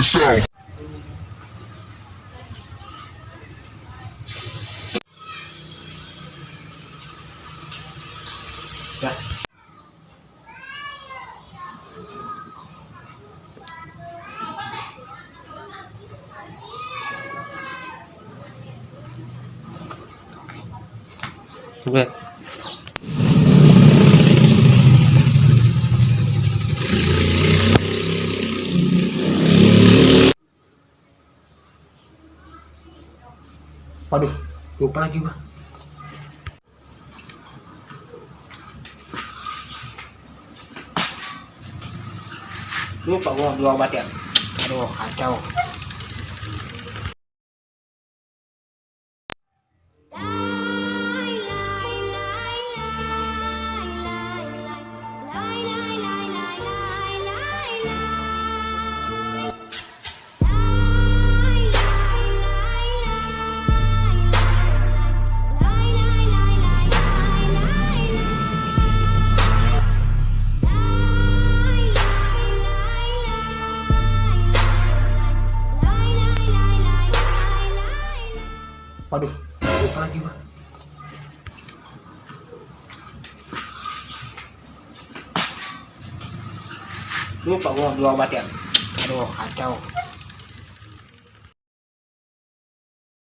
yourself. Ya. Udah. Waduh, lupa lagi gua. Lupa gua ambil obat ya. Aduh, kacau. Waduh, lupa lagi gua. Lupa gua ambil obat ya. Aduh, kacau.